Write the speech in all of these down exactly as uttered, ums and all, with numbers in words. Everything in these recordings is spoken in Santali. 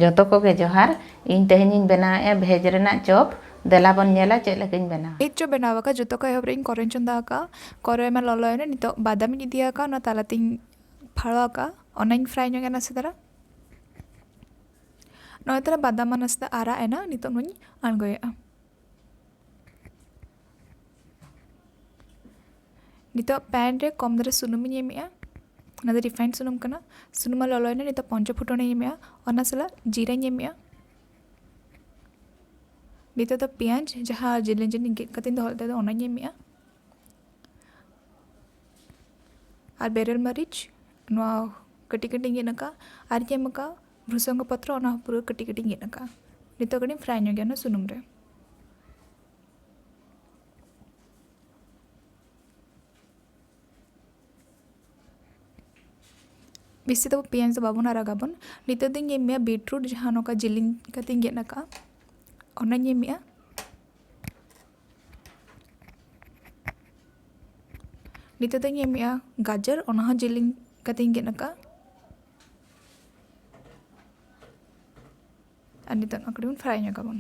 ᱡᱚᱛᱚ ᱠᱚᱜᱮ ᱡᱚᱦᱟᱨ᱾ ᱤᱧ ᱛᱮᱦᱮᱧᱤᱧ ᱵᱮᱱᱟᱣᱮᱫᱼᱟ ᱵᱷᱮᱡᱽ ᱨᱮᱱᱟᱜ ᱪᱚᱯ᱾ ᱫᱮᱞᱟ ᱵᱚᱱ ᱧᱮᱞᱟ ᱪᱮᱫ ᱞᱮᱠᱟᱧ ᱵᱮᱱᱟᱣᱟ᱾ ᱤᱧ ᱪᱚᱯ ᱵᱮᱱᱟᱣ ᱟᱠᱟᱫ, ᱡᱚᱛᱚ ᱠᱷᱚᱱ ᱮᱦᱚᱵ ᱨᱮ ᱤᱧ ᱠᱚᱨᱮᱧ ᱪᱚᱸᱫᱟ ᱟᱠᱟᱫᱼᱟ᱾ ᱠᱚᱨᱮ ᱢᱟ ᱞᱚᱞᱚᱭᱮᱱᱟ, ᱱᱤᱛᱚᱜ ᱵᱟᱫᱟᱢᱤᱧ ᱤᱫᱤ ᱟᱠᱟᱫᱼᱟ, ᱚᱱᱟ ᱛᱟᱞᱟᱛᱮᱧ ᱯᱷᱟᱲᱟᱣ ᱟᱠᱟᱫᱼᱟ, ᱚᱱᱟᱧ ᱯᱷᱨᱟᱭ ᱧᱚᱜ ᱮᱫᱟ ᱱᱟᱥᱮ ᱫᱷᱟᱨᱟ᱾ ᱱᱚᱜᱼᱚᱭ ᱛᱟᱦᱞᱮ ᱵᱟᱫᱟᱢ ᱢᱟ ᱱᱟᱥᱮ ᱫᱷᱟᱨᱟ ᱟᱨᱟᱜ ᱮᱱᱟ, ᱱᱤᱛᱚᱜ ᱱᱚᱣᱟᱧ ᱟᱬᱜᱚᱭᱮᱫᱼᱟ᱾ ᱱᱤᱛᱚᱜ pan ᱨᱮ ᱠᱚᱢ ᱫᱷᱟᱨᱟ ᱥᱩᱱᱩᱢᱤᱧ ᱮᱢᱮᱜᱼᱟ᱾ ᱚᱱᱟ ᱫᱚ refined ᱥᱩᱱᱩᱢ ᱠᱟᱱᱟ᱾ ᱥᱩᱱᱩᱢ ᱢᱟ ᱞᱚᱞᱚᱭᱮᱱᱟ, ᱱᱤᱛᱚᱜ ᱯᱚᱧᱪᱚ ᱯᱷᱩᱴᱚᱱᱤᱧ ᱮᱢᱮᱜᱼᱟ, ᱚᱱᱟ ᱥᱟᱞᱟᱜ ᱡᱤᱨᱟᱹᱧ ᱮᱢᱮᱜᱼᱟ᱾ ᱱᱤᱛᱚᱜ ᱫᱚ ᱯᱮᱸᱭᱟᱡᱽ, ᱡᱟᱦᱟᱸ ᱡᱮᱞᱮᱧ ᱡᱮᱞᱮᱧ ᱜᱮᱫ ᱠᱟᱛᱮᱧ ᱫᱚᱦᱚ ᱞᱮᱫᱟ, ᱚᱱᱟᱧ ᱮᱢᱮᱜᱼᱟ᱾ ᱟᱨ ᱵᱮᱨᱮᱞ ᱢᱟᱹᱨᱤᱪ, ᱱᱚᱣᱟ ᱠᱟᱹᱴᱤᱡ ᱠᱟᱹᱴᱤᱡ ᱜᱮᱫ ᱟᱠᱟᱫᱼᱟ᱾ ᱟᱨᱤᱧ ᱮᱢ ᱟᱠᱟᱫᱼᱟ ᱵᱷᱨᱩᱥᱚᱝᱜᱚ ᱯᱚᱛᱨᱚ, ᱚᱱᱟ ᱦᱚᱸ ᱯᱩᱨᱟᱹ ᱠᱟᱹᱴᱤᱡ ᱠᱟᱹᱴᱤᱡ ᱜᱮᱫ ᱟᱠᱟᱫᱼᱟ᱾ ᱱᱤᱛᱚᱜ ᱠᱟᱹᱴᱤᱡ ᱯᱷᱨᱟᱭ ᱧᱚᱜᱮᱭᱟ ᱚᱱᱟ ᱥᱩᱱᱩᱢ ᱨᱮ᱾ ᱵᱮᱥᱤ ᱫᱚ ᱯᱮᱸᱭᱟᱡᱽ ᱫᱚ ᱵᱟᱵᱚᱱ ᱟᱨᱟᱜᱟᱵᱚᱱ᱾ ᱱᱤᱛᱚᱜ ᱫᱚᱧ ᱮᱢᱮᱭᱟ ᱵᱤᱴᱨᱩᱴ, ᱡᱟᱦᱟᱸ ᱱᱚᱝᱠᱟ ᱡᱮᱞᱮᱧ ᱠᱟᱛᱮᱧ ᱜᱮᱫ ᱟᱠᱟᱫᱼᱟ, ᱚᱱᱟᱧ ᱮᱢᱮᱜᱼᱟ᱾ ᱱᱤᱛᱚᱜ ᱫᱚᱧ ᱮᱢᱮᱜᱼᱟ ᱜᱟᱡᱚᱨ, ᱚᱱᱟ ᱦᱚᱸ ᱡᱮᱞᱮᱧ ᱠᱟᱛᱮᱧ ᱜᱮᱫ ᱟᱠᱟᱫᱼᱟ᱾ ᱟᱨ ᱱᱤᱛᱚᱜ ᱱᱚᱣᱟ ᱠᱟᱹᱴᱤᱡ ᱵᱚᱱ ᱯᱷᱨᱟᱭ ᱧᱚᱜᱟᱵᱚᱱ᱾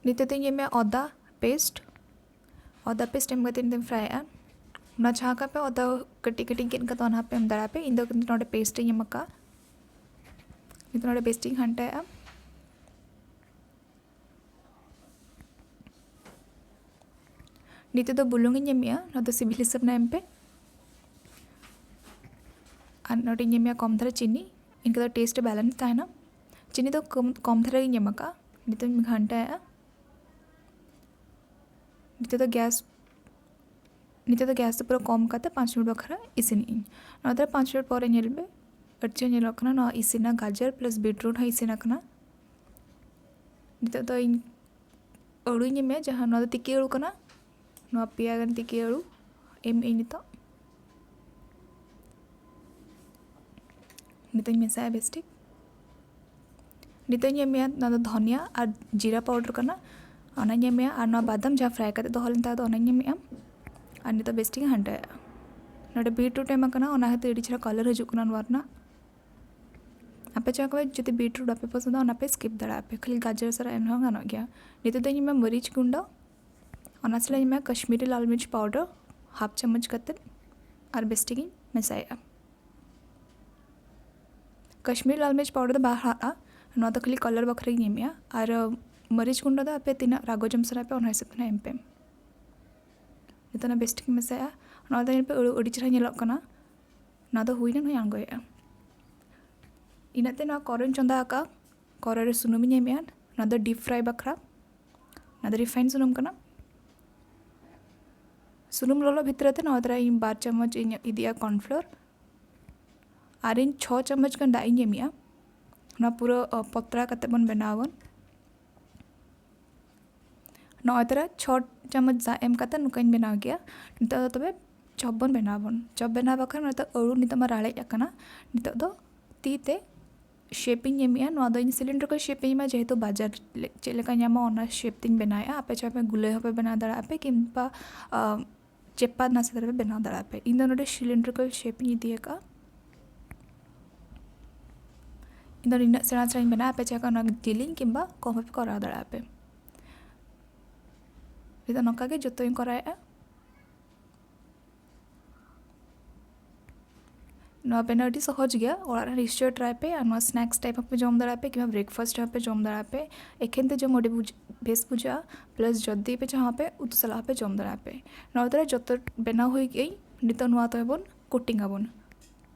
ᱱᱤᱛᱚᱜ ᱫᱚᱧ ᱮᱢᱮᱜᱼᱟ ᱟᱫᱟ ᱯᱮᱥᱴ᱾ ᱟᱫᱟ ᱯᱮᱥᱴ ᱮᱢ ᱠᱟᱛᱮ ᱱᱤᱛᱚᱜ ᱯᱷᱨᱟᱭᱮᱜᱼᱟ᱾ ᱚᱱᱟ ᱡᱟᱦᱟᱸ ᱠᱟᱯ ᱯᱮ ᱟᱫᱟ ᱠᱟᱹᱴᱤᱡ ᱠᱟᱹᱴᱤᱡ ᱜᱮᱫ ᱠᱟᱛᱮ ᱚᱱᱟ ᱯᱮ ᱮᱢ ᱫᱟᱲᱮᱭᱟᱜᱼᱟ ᱯᱮ᱾ ᱤᱧ ᱫᱚ ᱠᱤᱱᱛᱩ ᱱᱚᱰᱮ ᱯᱮᱥᱴ ᱤᱧ ᱮᱢ ᱟᱠᱟᱫᱼᱟ᱾ ᱱᱤᱛᱚᱜ ᱱᱚᱰᱮ ᱯᱮᱥᱴ ᱤᱧ ᱜᱷᱟᱱᱴᱟᱭᱮᱜᱼᱟ᱾ ᱱᱤᱛᱚᱜ ᱫᱚ ᱵᱩᱞᱩᱝ ᱤᱧ ᱮᱢᱮᱜᱼᱟ, ᱱᱚᱣᱟ ᱫᱚ ᱥᱤᱵᱤᱞ ᱦᱤᱥᱟᱹᱵ ᱨᱮ ᱮᱢ ᱯᱮ᱾ ᱟᱨ ᱱᱚᱰᱮᱧ ᱮᱢᱮᱜᱼᱟ ᱠᱚᱢ ᱫᱷᱟᱨᱟ ᱪᱤᱱᱤ, ᱤᱱᱠᱟᱹ ᱫᱚ ᱴᱮᱥᱴ ᱵᱮᱞᱮᱱᱥ ᱛᱟᱦᱮᱱᱟ᱾ ᱪᱤᱱᱤ ᱫᱚ ᱠᱚᱢ, ᱠᱚᱢ ᱫᱷᱟᱨᱟ ᱜᱤᱧ ᱮᱢ ᱟᱠᱟᱫᱼᱟ᱾ ᱱᱤᱛᱚᱜ ᱤᱧ ᱜᱷᱟᱱᱴᱟᱭᱮᱜᱼᱟ᱾ ᱱᱤᱛᱚᱜ ᱫᱚ ᱜᱮᱥ, ᱱᱤᱛᱚᱜ ᱫᱚ ᱜᱮᱥ ᱫᱚ ᱯᱩᱨᱟᱹ ᱠᱚᱢ ᱠᱟᱛᱮ ᱯᱟᱸᱪ ᱢᱤᱱᱤᱴ ᱵᱟᱠᱷᱨᱟ ᱤᱥᱤᱱᱮᱜ ᱟᱹᱧ᱾ ᱱᱚᱣᱟ ᱫᱚ ᱯᱟᱸᱪ ᱢᱤᱱᱤᱴ ᱯᱚᱨᱮ ᱧᱮᱞ ᱯᱮ, ᱟᱹᱰᱤ ᱪᱮᱦᱨᱟ ᱧᱮᱞᱚᱜ ᱠᱟᱱᱟ᱾ ᱱᱚᱣᱟ ᱤᱥᱤᱱᱟ, ᱜᱟᱡᱚᱨ ᱯᱞᱟᱥ ᱵᱤᱴᱨᱩᱴ ᱦᱚᱸ ᱤᱥᱤᱱ ᱟᱠᱟᱱᱟ᱾ ᱱᱤᱛᱚᱜ ᱫᱚ ᱤᱧ ᱟᱹᱲᱩᱧ ᱮᱢᱮᱜᱼᱟ, ᱡᱟᱦᱟᱸ ᱱᱚᱣᱟ ᱫᱚ ᱛᱤᱠᱤ ᱟᱹᱲᱩ ᱠᱟᱱᱟ᱾ ᱱᱚᱣᱟ ᱯᱮᱭᱟ ᱜᱟᱱ ᱛᱤᱠᱤ ᱟᱹᱲᱩ ᱮᱢ ᱟᱹᱧ ᱱᱤᱛᱚᱜ᱾ ᱱᱤᱛᱚᱜ ᱤᱧ ᱢᱮᱥᱟᱭᱟ ᱵᱮᱥ ᱴᱷᱤᱠ᱾ ᱱᱤᱛᱚᱜ ᱤᱧ ᱮᱢᱮᱜᱼᱟ, ᱱᱚᱣᱟ ᱫᱚ ᱫᱷᱚᱱᱤᱭᱟ ᱟᱨ ᱡᱤᱨᱟ ᱯᱟᱣᱰᱟᱨ ᱠᱟᱱᱟ, ᱚᱱᱟᱧ ᱮᱢᱮᱜᱼᱟ᱾ ᱟᱨ ᱱᱚᱣᱟ ᱵᱟᱫᱟᱢ ᱡᱟᱦᱟᱸ ᱯᱷᱨᱟᱭ ᱠᱟᱛᱮ ᱫᱚᱦᱚ ᱞᱮᱱ ᱛᱟᱦᱮᱸ ᱫᱚ, ᱚᱱᱟᱧ ᱮᱢᱮᱜᱼᱟ᱾ ᱟᱨ ᱱᱤᱛᱚᱜ ᱵᱮᱥ ᱴᱷᱤᱠ ᱤᱧ ᱦᱟᱱᱴᱟᱭᱟ᱾ ᱱᱚᱰᱮ ᱵᱤᱴᱨᱩᱴ ᱮᱢ ᱟᱠᱟᱱᱟ, ᱚᱱᱟ ᱠᱷᱟᱹᱛᱤᱨ ᱟᱹᱰᱤ ᱪᱮᱦᱨᱟ ᱠᱟᱞᱟᱨ ᱦᱤᱡᱩᱜ ᱠᱟᱱᱟ ᱱᱚᱣᱟ ᱨᱮᱱᱟᱜ᱾ ᱟᱯᱮ ᱪᱟᱦᱟᱣ ᱠᱷᱟᱱ ᱡᱩᱫᱤ ᱵᱤᱴᱨᱩᱴ ᱵᱟᱯᱮ ᱯᱚᱥᱚᱸᱫᱟ, ᱚᱱᱟ ᱯᱮ ᱥᱠᱤᱯ ᱫᱟᱲᱮᱭᱟᱜᱼᱟ ᱯᱮ, ᱠᱷᱟᱹᱞᱤ ᱜᱟᱡᱚᱨ ᱥᱟᱞᱟᱜ ᱮᱢ ᱨᱮᱦᱚᱸ ᱜᱟᱱᱚᱜ ᱜᱮᱭᱟ᱾ ᱱᱤᱛᱚᱜ ᱫᱚ ᱤᱧ ᱮᱢᱟ ᱢᱟᱹᱨᱤᱪ ᱜᱩᱸᱰᱟᱹ, ᱚᱱᱟ ᱥᱟᱞᱟᱜ ᱤᱧ ᱮᱢᱟ ᱠᱟᱥᱢᱤᱨᱤ ᱞᱟᱞ ᱢᱤᱨᱪ ᱯᱟᱣᱰᱟᱨ ᱦᱟᱯ ᱪᱟᱢᱚᱪ ᱠᱟᱛᱮᱫ, ᱟᱨ ᱵᱮᱥ ᱴᱷᱤᱠ ᱤᱧ ᱢᱮᱥᱟᱭᱮᱫᱼᱟ᱾ ᱠᱟᱥᱢᱤᱨᱤ ᱞᱟᱞ ᱢᱤᱨᱪ ᱯᱟᱣᱰᱟᱨ ᱫᱚ ᱵᱟᱭ ᱦᱟᱲᱟᱜᱼᱟ, ᱱᱚᱣᱟ ᱫᱚ ᱠᱷᱟᱹᱞᱤ ᱠᱟᱞᱟᱨ ᱵᱟᱠᱷᱨᱟ ᱜᱤᱧ ᱮᱢᱮᱜᱼᱟ᱾ ᱟᱨ ᱢᱟᱹᱨᱤᱪ ᱜᱩᱸᱰᱟᱹ ᱫᱚ ᱟᱯᱮ ᱛᱤᱱᱟᱹᱜ ᱨᱟᱜᱚ ᱡᱚᱢ ᱥᱟᱱᱟᱭᱮᱫ ᱯᱮ, ᱚᱱᱟ ᱦᱤᱥᱟᱹᱵ ᱛᱮ ᱱᱟᱦᱟᱜ ᱮᱢ ᱯᱮ᱾ ᱱᱤᱛᱚᱜ ᱚᱱᱟ ᱵᱮᱥ ᱴᱷᱤᱠ ᱢᱮᱥᱟᱭᱟ᱾ ᱱᱚᱣᱟ ᱫᱚ ᱧᱮᱞ ᱯᱮ, ᱟᱹᱰᱤ ᱟᱹᱰᱤ ᱪᱮᱦᱨᱟ ᱧᱮᱞᱚᱜ ᱠᱟᱱᱟ᱾ ᱱᱚᱣᱟ ᱫᱚ ᱦᱩᱭᱱᱟ, ᱱᱚᱣᱟ ᱟᱬᱜᱚᱭᱮᱫᱼᱟ᱾ ᱤᱱᱟᱹᱜ ᱛᱮ ᱱᱚᱣᱟ ᱠᱚᱨᱮᱧ ᱪᱚᱸᱫᱟ ᱟᱠᱟᱫᱼᱟ᱾ ᱠᱚᱨᱮ ᱨᱮ ᱥᱩᱱᱩᱢᱤᱧ ᱮᱢᱮᱜᱼᱟ᱾ ᱱᱚᱣᱟ ᱫᱚ ᱰᱤᱯ ᱯᱷᱨᱟᱭ ᱵᱟᱠᱷᱨᱟ, ᱱᱚᱣᱟ ᱫᱚ ᱨᱤᱯᱷᱟᱭᱤᱱ ᱥᱩᱱᱩᱢ ᱠᱟᱱᱟ᱾ ᱥᱩᱱᱩᱢ ᱞᱚᱞᱚ ᱵᱷᱤᱛᱨᱤ ᱛᱮ ᱱᱚᱣᱟ ᱫᱚ ᱤᱧ ᱵᱟᱨ ᱪᱟᱢᱚᱪ ᱤᱧ ᱤᱫᱤᱭᱟ ᱠᱚᱨᱱᱯᱷᱞᱳᱨ, ᱟᱨ ᱤᱧ ᱪᱷᱚ ᱪᱟᱢᱚᱪ ᱜᱟᱱ ᱫᱟᱜ ᱤᱧ ᱮᱢᱮᱜᱼᱟ᱾ ᱱᱚᱣᱟ ᱯᱩᱨᱟᱹ, ᱚ, ᱯᱚᱛᱲᱟ ᱠᱟᱛᱮ ᱵᱚᱱ ᱵᱮᱱᱟᱣ ᱟᱵᱚᱱ᱾ ᱱᱚᱜᱼᱚᱭ ᱛᱚᱨᱟ ᱪᱷᱚ ᱪᱟᱢᱚᱪ ᱫᱟᱜ ᱮᱢ ᱠᱟᱛᱮ ᱱᱚᱝᱠᱟᱧ ᱵᱮᱱᱟᱣ ᱠᱮᱜᱼᱟ᱾ ᱱᱤᱛᱚᱜ ᱫᱚ ᱛᱚᱵᱮ ᱪᱚᱯ ᱵᱚᱱ ᱵᱮᱱᱟᱣ ᱟᱵᱚᱱ᱾ ᱪᱚᱯ ᱵᱮᱱᱟᱣ ᱵᱟᱠᱷᱨᱟ ᱱᱤᱛᱚᱜ ᱟᱹᱲᱩ ᱱᱤᱛᱚᱜ ᱢᱟ ᱨᱟᱲᱮᱡ ᱟᱠᱟᱱᱟ᱾ ᱱᱤᱛᱚᱜ ᱫᱚ ᱛᱤ ᱛᱮ ᱥᱮᱯ ᱤᱧ ᱮᱢᱮᱜᱼᱟ᱾ ᱱᱚᱣᱟ ᱫᱚ ᱤᱧ ᱥᱤᱞᱤᱱᱰᱟᱨ ᱠᱚ ᱥᱮᱯ ᱤᱧ ᱮᱢᱟ, ᱡᱮᱦᱮᱛᱩ ᱵᱟᱡᱟᱨ ᱞᱮ-, ᱪᱮᱫ ᱞᱮᱠᱟ ᱧᱟᱢᱚᱜᱼᱟ, ᱚᱱᱟ ᱥᱮᱯ ᱛᱤᱧ ᱵᱮᱱᱟᱣᱮᱜᱼᱟ᱾ ᱟᱯᱮ ᱪᱟᱦᱮ ᱯᱮ ᱜᱩᱞᱟᱹᱭ ᱦᱚᱸᱯᱮ ᱵᱮᱱᱟᱣ ᱫᱟᱲᱮᱭᱟᱜᱼᱟ ᱯᱮ, ᱠᱤᱝᱵᱟ, ᱟ, ᱪᱮᱯᱟ ᱱᱟᱥᱮ ᱫᱷᱟᱨᱟ ᱯᱮ ᱵᱮᱱᱟᱣ ᱫᱟᱲᱮᱭᱟᱜᱼᱟ ᱯᱮ᱾ ᱤᱧ ᱫᱚ ᱱᱚᱰᱮ ᱥᱤᱞᱤᱱᱰᱟᱨ ᱠᱚ ᱥᱮᱯ ᱤᱧ ᱤᱫᱤ ᱟᱠᱟᱫᱼᱟ᱾ ᱤᱧ ᱫᱚ ᱱᱤᱱᱟᱹᱜ ᱥᱮᱬᱟ ᱥᱮᱬᱟᱧ ᱵᱮᱱᱟᱣᱟ, ᱟᱯᱮ ᱪᱟᱦᱮ ᱠᱷᱟᱱ ᱚᱱᱟ ᱡᱮᱞᱮᱧ ᱠᱤᱝᱵᱟ ᱠᱚᱢ ᱦᱚᱸᱯᱮ ᱠᱚᱨᱟᱣ ᱫᱟᱲᱮᱭᱟᱜᱼᱟ ᱯᱮ᱾ ᱱᱤᱛᱚᱜ ᱱᱚᱝᱠᱟ ᱜᱮ ᱡᱚᱛᱚᱧ ᱠᱚᱨᱟᱣᱮᱫᱼᱟ᱾ ᱱᱚᱣᱟ ᱵᱮᱱᱟᱣ ᱟᱹᱰᱤ ᱥᱚᱦᱚᱡᱽ ᱜᱮᱭᱟ, ᱚᱲᱟᱜ ᱨᱮ ᱱᱤᱥᱪᱚᱭ ᱴᱨᱟᱭ ᱯᱮ᱾ ᱟᱨ ᱱᱚᱣᱟ ᱥᱱᱮᱠᱥ ᱴᱟᱭᱤᱯ ᱦᱚᱸᱯᱮ ᱡᱚᱢ ᱫᱟᱲᱮᱭᱟᱜᱼᱟ ᱯᱮ, ᱠᱤᱝᱵᱟ ᱵᱨᱮᱠᱯᱷᱟᱥᱴ ᱦᱚᱸᱯᱮ ᱡᱚᱢ ᱫᱟᱲᱮᱭᱟᱜᱼᱟ ᱯᱮ᱾ ᱮᱠᱷᱮᱱ ᱛᱮ ᱡᱚᱢ ᱟᱹᱰᱤ ᱵᱩᱡᱽ-, ᱵᱮᱥ ᱵᱩᱡᱷᱟᱹᱜᱼᱟ, ᱯᱞᱟᱥ ᱡᱚᱫᱤ ᱯᱮ ᱪᱟᱦᱟᱣ ᱯᱮ, ᱩᱛᱩ ᱥᱟᱞᱟᱜ ᱦᱚᱸᱯᱮ ᱡᱚᱢ ᱫᱟᱲᱮᱭᱟᱜᱼᱟ ᱯᱮ᱾ ᱱᱚᱣᱟ ᱛᱚᱨᱟ ᱡᱚᱛᱚ ᱵᱮᱱᱟᱣ ᱦᱩᱭ ᱠᱮᱜ ᱟᱹᱧ᱾ ᱱᱤᱛᱚᱜ ᱱᱚᱣᱟ ᱛᱚᱵᱮ ᱵᱚᱱ ᱠᱳᱴᱤᱝ ᱟᱵᱚᱱ᱾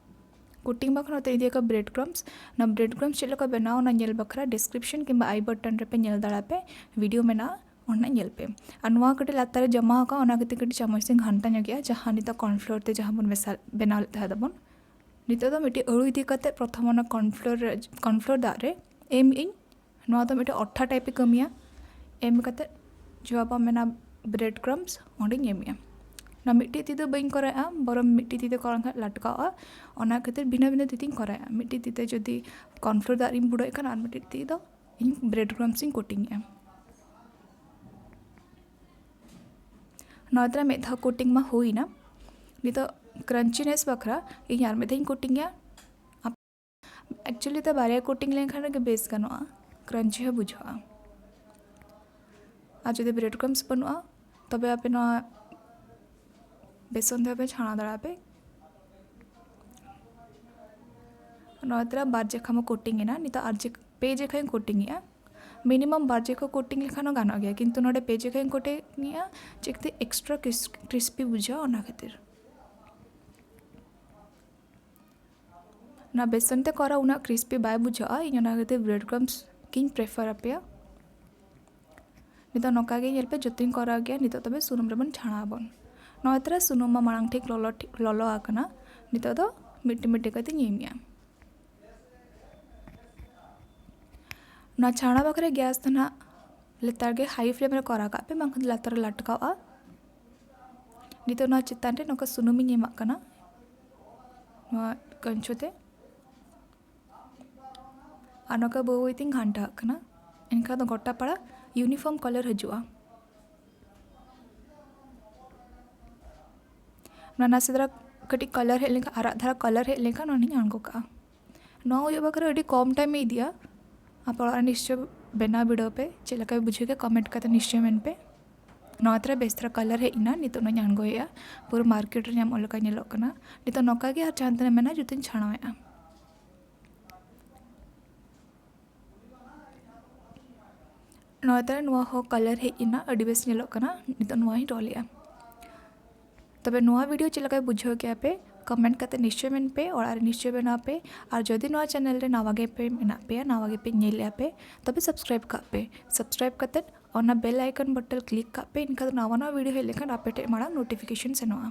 ᱠᱳᱴᱤᱝ ᱵᱟᱠᱷᱨᱟ ᱱᱚᱛᱮ ᱤᱫᱤ ᱟᱠᱟᱫ ᱵᱨᱮᱰ ᱠᱨᱟᱢᱥ᱾ ᱚᱱᱟ ᱵᱨᱮᱰ ᱠᱨᱟᱢᱥ ᱪᱮᱫ ᱞᱮᱠᱟ ᱵᱮᱱᱟᱣ, ᱚᱱᱟ ᱧᱮᱞ ᱵᱟᱠᱷᱨᱟ ᱰᱤᱥᱠᱨᱤᱯᱥᱚᱱ ᱠᱤᱝᱵᱟ ᱟᱭ ᱵᱟᱴᱚᱱ ᱨᱮᱯᱮ ᱧᱮᱞ ᱫᱟᱲᱮᱭᱟᱜᱼᱟ ᱯᱮ, ᱵᱷᱤᱰᱤᱭᱳ ᱢᱮᱱᱟᱜᱼᱟ, ᱚᱱᱟ ᱧᱮᱞ ᱯᱮ᱾ ᱟᱨ ᱱᱚᱣᱟ ᱠᱟᱹᱴᱤᱡ ᱞᱟᱛᱟᱨ ᱨᱮ ᱡᱚᱢᱟ ᱟᱠᱟᱱ, ᱚᱱᱟ ᱠᱷᱟᱹᱛᱤᱨ ᱠᱟᱹᱴᱤᱡ ᱪᱟᱢᱚᱪ ᱛᱮᱧ ᱜᱷᱟᱱᱴᱟ ᱧᱚᱜᱮᱜᱼᱟ, ᱡᱟᱦᱟᱸ ᱱᱤᱛᱚᱜ ᱠᱚᱨᱱᱯᱷᱞᱳᱨ ᱛᱮ ᱡᱟᱦᱟᱸ ᱵᱚᱱ ᱢᱮᱥᱟ, ᱵᱮᱱᱟᱣ ᱞᱮᱫ ᱛᱟᱦᱮᱸ ᱫᱚᱵᱚᱱ᱾ ᱱᱤᱛᱚᱜ ᱫᱚ ᱢᱤᱫᱴᱤᱡ ᱟᱹᱲᱩ ᱤᱫᱤ ᱠᱟᱛᱮ ᱯᱨᱚᱛᱷᱚᱢ ᱚᱱᱟ ᱠᱚᱨᱱᱯᱷᱞᱳᱨ ᱨᱮ, ᱠᱚᱨᱱᱯᱷᱞᱳᱨ ᱫᱟᱜ ᱨᱮ ᱮᱢ ᱤᱧ᱾ ᱱᱚᱣᱟ ᱫᱚ ᱢᱤᱫᱴᱮᱡ ᱚᱴᱷᱟ ᱴᱟᱭᱤᱯ ᱮ ᱠᱟᱹᱢᱤᱭᱟ᱾ ᱮᱢ ᱠᱟᱛᱮ ᱡᱚᱣᱟ ᱵᱚᱱ ᱢᱮᱱᱟ ᱵᱨᱮᱰ ᱠᱨᱟᱢᱥ, ᱚᱸᱰᱮᱧ ᱮᱢᱮᱜᱼᱟ᱾ ᱚᱱᱟ ᱢᱤᱫᱴᱤᱡ ᱛᱤ ᱫᱚ ᱵᱟᱹᱧ ᱠᱚᱨᱟᱣᱮᱜᱼᱟ, ᱵᱚᱨᱚᱝ ᱢᱤᱫᱴᱤᱡ ᱛᱤ ᱛᱮ ᱠᱚᱨᱟᱣ ᱞᱮᱱᱠᱷᱟᱱ ᱞᱟᱴᱠᱟᱜᱼᱟ᱾ ᱚᱱᱟ ᱠᱷᱟᱹᱛᱤᱨ ᱵᱷᱤᱱᱟᱹ ᱵᱷᱤᱱᱟᱹ ᱛᱤ ᱛᱤᱧ ᱠᱚᱨᱟᱣᱮᱜᱼᱟ᱾ ᱢᱤᱫᱴᱤᱡ ᱛᱤ ᱛᱮ ᱡᱩᱫᱤ ᱠᱚᱨᱱᱯᱷᱞᱳᱨ ᱫᱟᱜ ᱨᱤᱧ ᱵᱩᱲᱟᱹᱣᱮᱫ ᱠᱷᱟᱱ, ᱟᱨ ᱢᱤᱫᱴᱤᱡ ᱛᱤ ᱫᱚ ᱤᱧ ᱵᱨᱮᱰ ᱠᱨᱟᱢᱥ ᱤᱧ ᱠᱳᱴᱤᱝ ᱮᱜᱼᱟ᱾ ᱱᱚᱣᱟ ᱛᱟᱨᱟ ᱢᱤᱫ ᱫᱷᱟᱣ ᱠᱳᱴᱤᱝ ᱢᱟ ᱦᱩᱭᱱᱟ᱾ ᱱᱤᱛᱚᱜ ᱠᱨᱟᱱᱪᱤᱱᱮᱥ ᱵᱟᱠᱷᱨᱟ ᱤᱧ ᱟᱨ ᱢᱤᱫ ᱫᱷᱟᱣ ᱤᱧ ᱠᱳᱴᱤᱝ ᱮᱭᱟ᱾ ᱮᱠᱪᱩᱭᱮᱞᱤ ᱫᱚ ᱵᱟᱨᱭᱟ ᱠᱳᱴᱤᱝ ᱞᱮᱱᱠᱷᱟᱱ ᱜᱮ ᱵᱮᱥ ᱜᱟᱱᱚᱜᱼᱟ, ᱠᱨᱟᱱᱪᱤ ᱦᱚᱸ ᱵᱩᱡᱷᱟᱹᱜᱼᱟ᱾ ᱟᱨ ᱡᱩᱫᱤ ᱵᱨᱮᱰ ᱠᱨᱟᱢᱥ ᱵᱟᱹᱱᱩᱜᱼᱟ, ᱛᱚᱵᱮ ᱟᱯᱮ ᱱᱚᱣᱟ ᱵᱮᱥᱚᱱ ᱛᱮᱦᱚᱸ ᱯᱮ ᱪᱷᱟᱬᱟ ᱫᱟᱲᱮᱭᱟᱜᱼᱟ ᱯᱮ᱾ ᱱᱚᱣᱟ ᱛᱟᱨᱟ ᱵᱟᱨ ᱡᱮᱠᱷᱟ ᱢᱟ ᱠᱳᱴᱤᱝ ᱮᱱᱟ, ᱱᱤᱛᱚᱜ ᱟᱨ ᱡᱮ ᱯᱮ ᱡᱮᱠᱷᱟᱧ ᱠᱳᱴᱤᱝ ᱮᱜᱼᱟ᱾ ᱢᱤᱱᱤᱢᱟᱢ ᱵᱟᱨ ᱡᱮᱠᱷᱟ ᱠᱳᱴᱤᱝ ᱞᱮᱠᱷᱟᱱ ᱦᱚᱸ ᱜᱟᱱᱚᱜ ᱜᱮᱭᱟ, ᱠᱤᱱᱛᱩ ᱱᱚᱰᱮ ᱯᱮ ᱡᱮᱠᱷᱟᱧ ᱠᱳᱴᱤᱝ ᱮᱜᱼᱟ᱾ ᱪᱮᱠᱟᱛᱮ ᱮᱠᱥᱴᱨᱟ ᱠᱨᱤᱥᱯᱤ ᱵᱩᱡᱷᱟᱹᱜᱼᱟ, ᱚᱱᱟ ᱠᱷᱟᱹᱛᱤᱨ᱾ ᱚᱱᱟ ᱵᱮᱥᱚᱱ ᱛᱮ ᱠᱚᱨᱟᱣ ᱩᱱᱟᱹᱜ ᱠᱨᱤᱥᱯᱤ ᱵᱟᱭ ᱵᱩᱡᱷᱟᱹᱜᱼᱟ, ᱤᱧ ᱚᱱᱟ ᱠᱷᱟᱹᱛᱤᱨ ᱵᱨᱮᱰ ᱠᱨᱟᱢᱥ ᱜᱤᱧ ᱯᱨᱮᱯᱷᱟᱨ ᱟᱯᱮᱭᱟ᱾ ᱱᱤᱛᱚᱜ ᱱᱚᱝᱠᱟ ᱜᱮ ᱧᱮᱞ ᱯᱮ, ᱡᱚᱛᱚᱧ ᱠᱚᱨᱟᱣ ᱜᱮᱭᱟ᱾ ᱱᱤᱛᱚᱜ ᱛᱚᱵᱮ ᱥᱩᱱᱩᱢ ᱨᱮᱵᱚᱱ ᱪᱷᱟᱬᱟᱣ ᱟᱵᱚᱱ᱾ ᱱᱚᱣᱟ ᱛᱟᱨᱟ ᱥᱩᱱᱩᱢ ᱢᱟ ᱢᱟᱲᱟᱝ ᱴᱷᱤᱠ ᱞᱚᱞᱚ, ᱴᱷᱤᱠ ᱞᱚᱞᱚ ᱟᱠᱟᱱᱟ᱾ ᱱᱤᱛᱚᱜ ᱫᱚ ᱢᱤᱫᱴᱤ ᱢᱤᱫᱴᱤ ᱠᱟᱛᱮ ᱧᱮᱞ ᱢᱮᱭᱟ᱾ ᱱᱚᱣᱟ ᱪᱷᱟᱬᱟ ᱵᱟᱠᱷᱨᱟ ᱜᱮᱥ ᱫᱚ ᱱᱟᱦᱟᱜ ᱞᱮᱛᱟᱲ ᱜᱮ ᱦᱟᱭ ᱯᱷᱞᱮᱢ ᱨᱮ ᱠᱚᱨᱟᱣ ᱠᱟᱜ ᱯᱮ, ᱵᱟᱝᱠᱷᱟᱱ ᱞᱟᱛᱟᱨ ᱨᱮ ᱞᱟᱴᱠᱟᱣᱜᱼᱟ᱾ ᱱᱤᱛᱚᱜ ᱱᱚᱣᱟ ᱪᱮᱛᱟᱱ ᱨᱮ ᱱᱚᱝᱠᱟ ᱥᱩᱱᱩᱢᱤᱧ ᱮᱢᱟᱜ ᱠᱟᱱᱟ, ᱱᱚᱣᱟ ᱠᱟᱹᱧᱪᱩ ᱛᱮ᱾ ᱟᱨ ᱱᱚᱝᱠᱟ ᱵᱟᱹᱭ ᱵᱟᱹᱭ ᱛᱤᱧ ᱜᱷᱟᱱᱴᱟᱣᱟᱜ ᱠᱟᱱᱟ, ᱮᱱᱠᱷᱟᱱ ᱫᱚ ᱜᱚᱴᱟ ᱯᱟᱲᱟ ᱤᱭᱩᱱᱤᱯᱷᱚᱨᱢ ᱠᱟᱞᱟᱨ ᱦᱤᱡᱩᱜᱼᱟ᱾ ᱚᱱᱟ ᱱᱟᱥᱮ ᱫᱷᱟᱨᱟ ᱠᱟᱹᱴᱤᱡ ᱠᱟᱞᱟᱨ ᱦᱮᱡ ᱞᱮᱱᱠᱷᱟᱱ, ᱟᱨᱟᱜ ᱫᱷᱟᱨᱟ ᱠᱟᱞᱟᱨ ᱦᱮᱡ ᱞᱮᱱᱠᱷᱟᱱ ᱚᱱᱟᱧ ᱟᱬᱜᱚ ᱠᱟᱜᱼᱟ᱾ ᱱᱚᱣᱟ ᱦᱩᱭᱩᱜ ᱵᱟᱠᱷᱨᱟ ᱟᱹᱰᱤ ᱠᱚᱢ ᱴᱟᱭᱤᱢ ᱮ ᱤᱫᱤᱭᱟ᱾ ᱟᱯᱮ ᱚᱲᱟᱜ ᱨᱮ ᱱᱤᱥᱪᱚᱭ ᱵᱮᱱᱟᱣ ᱵᱤᱰᱟᱹᱣ ᱯᱮ, ᱪᱮᱫ ᱞᱮᱠᱟ ᱯᱮ ᱵᱩᱡᱷᱟᱹᱣ ᱠᱮᱫᱟ ᱠᱚᱢᱮᱱᱴ ᱠᱟᱛᱮ ᱱᱤᱥᱪᱚᱭ ᱢᱮᱱ ᱯᱮ᱾ ᱱᱚᱣᱟ ᱛᱟᱨᱟ ᱵᱮᱥ ᱫᱷᱟᱨᱟ ᱠᱟᱞᱟᱨ ᱦᱮᱡ ᱮᱱᱟ, ᱱᱤᱛᱚᱜ ᱱᱚᱣᱟᱧ ᱟᱬᱜᱚᱭᱮᱫᱼᱟ᱾ ᱯᱩᱨᱟᱹ ᱢᱟᱨᱠᱮᱴ ᱨᱮ ᱧᱟᱢᱚᱜ ᱞᱮᱠᱟ ᱧᱮᱞᱚᱜ ᱠᱟᱱᱟ᱾ ᱱᱤᱛᱚᱜ ᱱᱚᱝᱠᱟ ᱜᱮ ᱟᱨ ᱡᱟᱦᱟᱸ ᱛᱤᱱᱟᱹᱜ ᱢᱮᱱᱟᱜᱼᱟ ᱡᱚᱛᱚᱧ ᱪᱷᱟᱬᱟᱣᱮᱫᱼᱟ᱾ ᱱᱚᱣᱟ ᱛᱟᱨᱟ ᱱᱚᱣᱟ ᱦᱚᱸ ᱠᱟᱞᱟᱨ ᱦᱮᱡ ᱮᱱᱟ, ᱟᱹᱰᱤ ᱵᱮᱥ ᱧᱮᱞᱚᱜ ᱠᱟᱱᱟ᱾ ᱱᱤᱛᱚᱜ ᱱᱚᱣᱟ ᱦᱚᱸᱧ ᱨᱳᱞᱮᱜᱼᱟ᱾ ᱛᱚᱵᱮ ᱱᱚᱣᱟ ᱵᱷᱤᱰᱤᱭᱳ ᱪᱮᱫ ᱞᱮᱠᱟ ᱵᱩᱡᱷᱟᱹᱣ ᱠᱮᱜᱼᱟ ᱯᱮ, ᱠᱚᱢᱮᱱᱴ ᱠᱟᱛᱮ ᱱᱤᱥᱪᱚᱭ ᱢᱮᱱ ᱯᱮ, ᱚᱲᱟᱜ ᱨᱮ ᱱᱤᱥᱪᱚᱭ ᱵᱮᱱᱟᱣ ᱯᱮ᱾ ᱟᱨ ᱡᱩᱫᱤ ᱱᱚᱣᱟ ᱪᱮᱱᱮᱞ ᱨᱮ ᱱᱟᱣᱟ ᱜᱮ ᱯᱮ ᱢᱮᱱᱟᱜ ᱯᱮᱭᱟ, ᱱᱟᱣᱟ ᱜᱮ ᱯᱮ ᱧᱮᱞᱮᱜᱼᱟ ᱯᱮ, ᱛᱚᱵᱮ ᱥᱟᱵᱥᱠᱨᱟᱭᱤᱵᱽ ᱠᱟᱜ ᱯᱮ᱾ ᱥᱟᱵᱥᱠᱨᱟᱭᱤᱵᱽ ᱠᱟᱛᱮ ᱚᱱᱟ ᱵᱮᱞ ᱟᱭᱠᱚᱱ ᱵᱟᱴᱚᱱ ᱠᱞᱤᱠ ᱠᱟᱜ ᱯᱮ, ᱮᱱᱠᱷᱟᱱ ᱫᱚ ᱱᱟᱣᱟ ᱱᱟᱣᱟ ᱵᱷᱤᱰᱤᱭᱳ ᱦᱮᱡ ᱞᱮᱱᱠᱷᱟᱱ ᱟᱯᱮ ᱴᱷᱮᱱ ᱢᱟᱲᱟᱝ ᱱᱳᱴᱤᱯᱷᱤᱠᱮᱥᱚᱱ ᱥᱮᱱᱚᱜᱼᱟ᱾